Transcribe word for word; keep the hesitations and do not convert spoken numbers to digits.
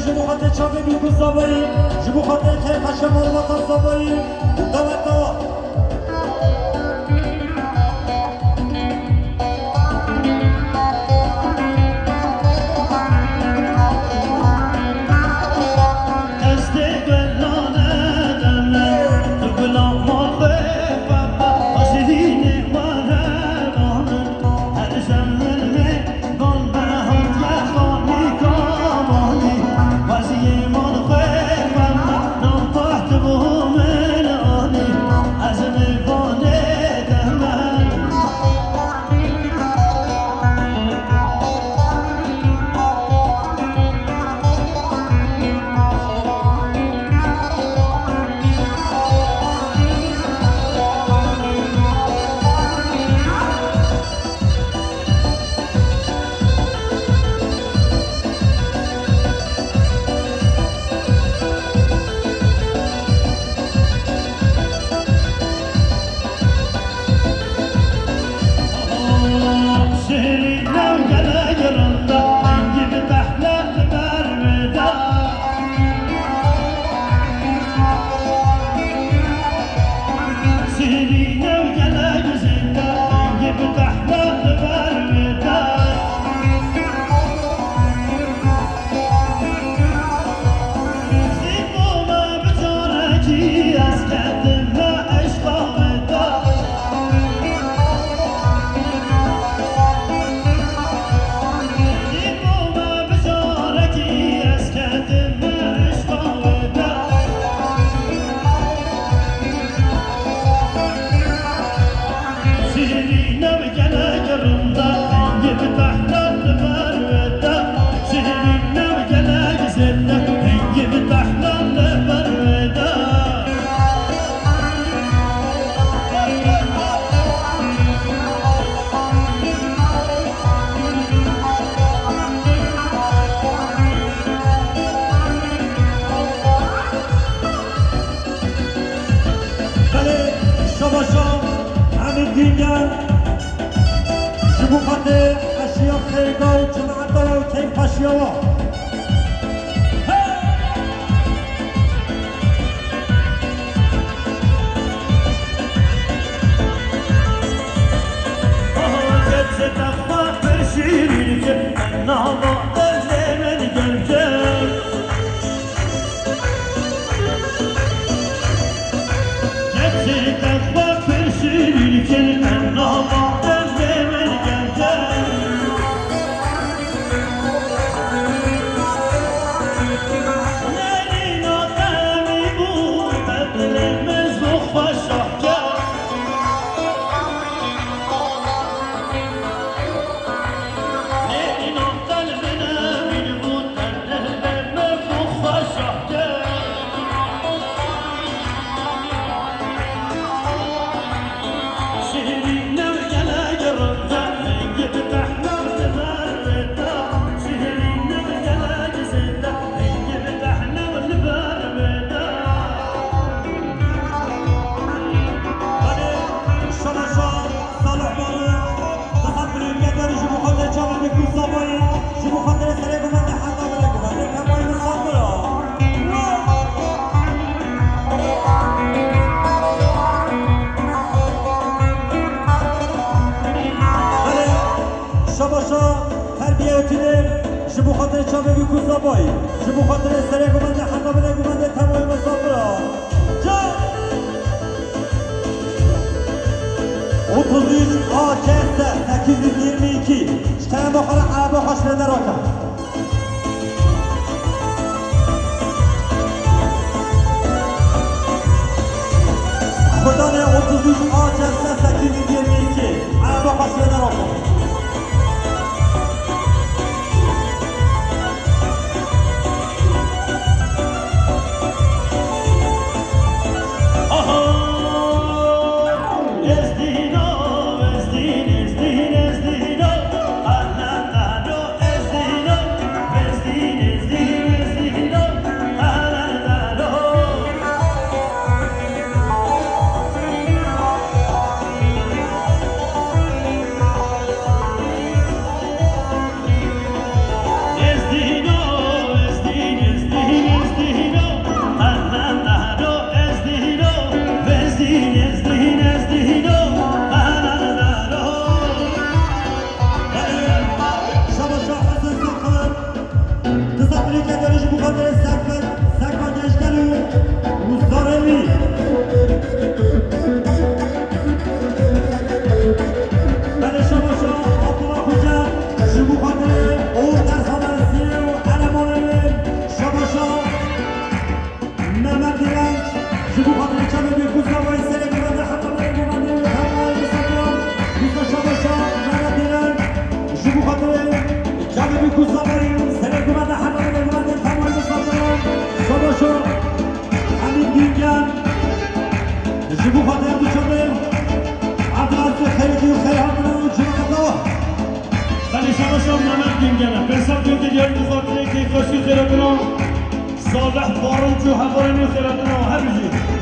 Ji bo xatirê çavê Bîrgûn Zabayî, ji bo xatirê keyfa şemalbata Zabayî û dewleta wan. Qestê gulan e deme, tu gulan mal xwe xwe, xwe şirînê were ba min. Her şev min mê Don me hatiye xanî kavanî, weziyê mal xwe xwe me, nav taht bû min anî, ez mêvanê te me. Şêrîn ew gelek rind e, dengê bi behne li ber wê de. Şêrîn ew gelek zêde, dengê bi behne li ber wê de. Zî bo me bi carekî ez ketime eşqa wê de. Zî bo me bi carekî ez ketime eşqa wê de. Şêrîn ew gelek rind e, dengê bi behne li ber wê de. Şêrîn ew gelek zêde, dengê bi behne li ber wê de. Belê, şabaşa Emîn Dîngen, ji bo xatirê eşiya xêrga û cemaeta we û keyfxweşiya we. Hey! Aha, geçê te xwe pir şîrîn kir, nava derdê min gel kir. Gerçekten bak bir şirin kelimen, Allah derdime geldi. Nerina demi bu, derdimiz bu başa gel. Belê, şabaşa Salih Balık, bi xatirê Bîrgûn Zabayî, ji bo xatirê serê gumendê heta binê gumendê, temamî min saz bira. Belê, şabaşa Terbiye Ötüner, ji bo xatirê çavê Bîrgûn Zabayî, ji bo xatirê serê gumendê heta binê gumendê, temamî min saz bira. Can! Otuz üç A K S sekiz yüz yirmi iki. Ji kerema xwe re ereba xwe şirêne rake. Xudanê otuz üç A K S sekiz yüz yirmi iki. Ereba xwe şirêne rake. Bu kadar bu kadar. Artık artık hayır diyor, hayır hatırlamıyor, cevap yok. Belê şabaşa Mehmet Güngene. Behzat Güngene, diyar Dizakirê, keyfxweşî xêra dina. Salih Barinç û hevalên wî xêra dina. Her bijî.